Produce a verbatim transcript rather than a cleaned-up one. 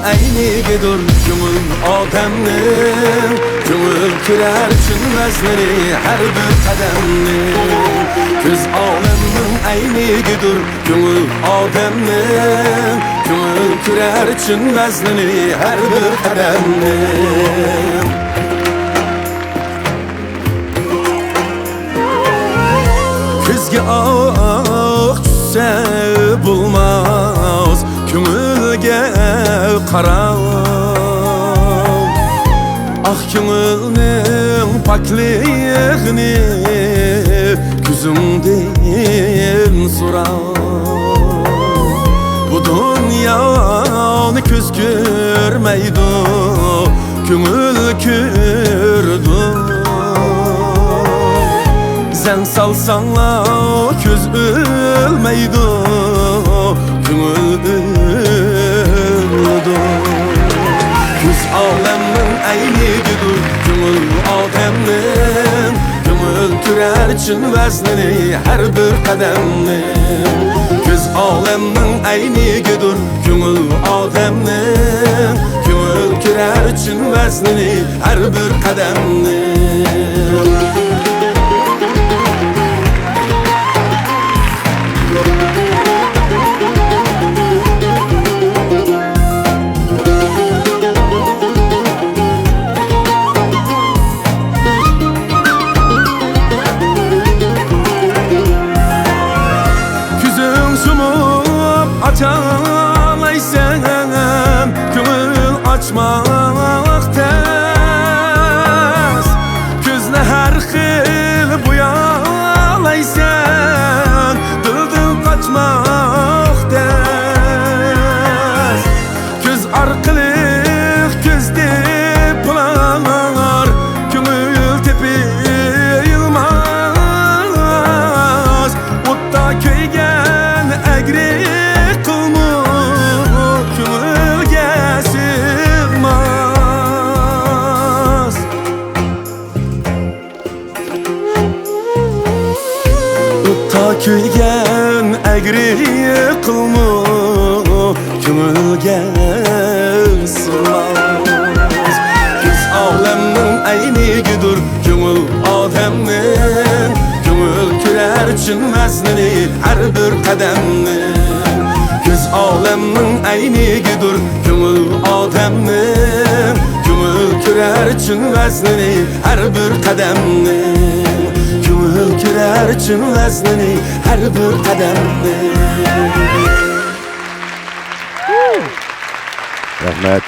ئەينىگىدۇر كۆڭۈل ئادەمنىڭ، كۆڭۈل كۆرەر چىن ۋەزنىنى ھەر بىر قەدەمنىڭ. كۆز ئالەمنىڭ ئەينىگىدۇر كۆڭۈل ئادەمنىڭ، كۆڭۈل كۆرەر چىن ۋەزنىنى ھەر بىر قەدەمنىڭ. كۆزگە ئاق چۈشسە بولماس، كۆڭۈلگە قارا. ئاق كۆڭۈلنىڭ پاكلىقىنى كۆزۈڭدىن سورا. بۇ دۇنيانى كۆز كۆرمەيدۇ، كۆڭۈل كۆرىدۇ. زەڭ سالساڭلا كۆز ئۆلمەيدۇ، كۆڭۈل ئۆلىدۇ. كۆز ئالەمنىڭ ئەينىگىدۇر كۆڭۈل ئادەمنىڭ، كۆڭۈل كۆرەر چىن ۋەزنىنى ھەر بىر قەدەمنىڭ. كۆز ئالەمنىڭ ئەينىگىدۇر كۆڭۈل ئادەمنىڭ، كۆڭۈل كۆرەر چىن ۋەزنىنى ھەر بىر قەدەمنىڭ. كۆزۈڭ يۇمۇپ ئاچالايسەن، كۆڭۈل ئاچماق تەس. كۆزنى ھەر خىل بويالايسەن، دىلدىن قاچماق تەس. كۆز ئارقىلىق كۆز تېپىلار، كۆڭۈل تېپىلماس. ئوتتا كۆيگەن ئەگرى قىلمۇ كۆڭۈلگە سىغماس. ئوتتا كۆيگەن ئەگرى قىلمۇ كۆڭۈلگە سىغماس. كۆز ئالەمنىڭ ئەينىگىدۇر كۆڭۈل ئادەمنىڭ، كۆڭۈل كۆرەر چىن ۋەزنىنى ھەر بىر قەدەمنىڭ. كۆز ئالەمنىڭ ئەينىگىدۇر كۆڭۈل ئادەمنىڭ، كۆڭۈل كۆرەر چىن ۋەزنىنى ھەر بىر قەدەمنىڭ. كۆڭۈل كۆرەر چىن ۋەزنىنى ھەر بىر قەدەمنىڭ. رەھمەت.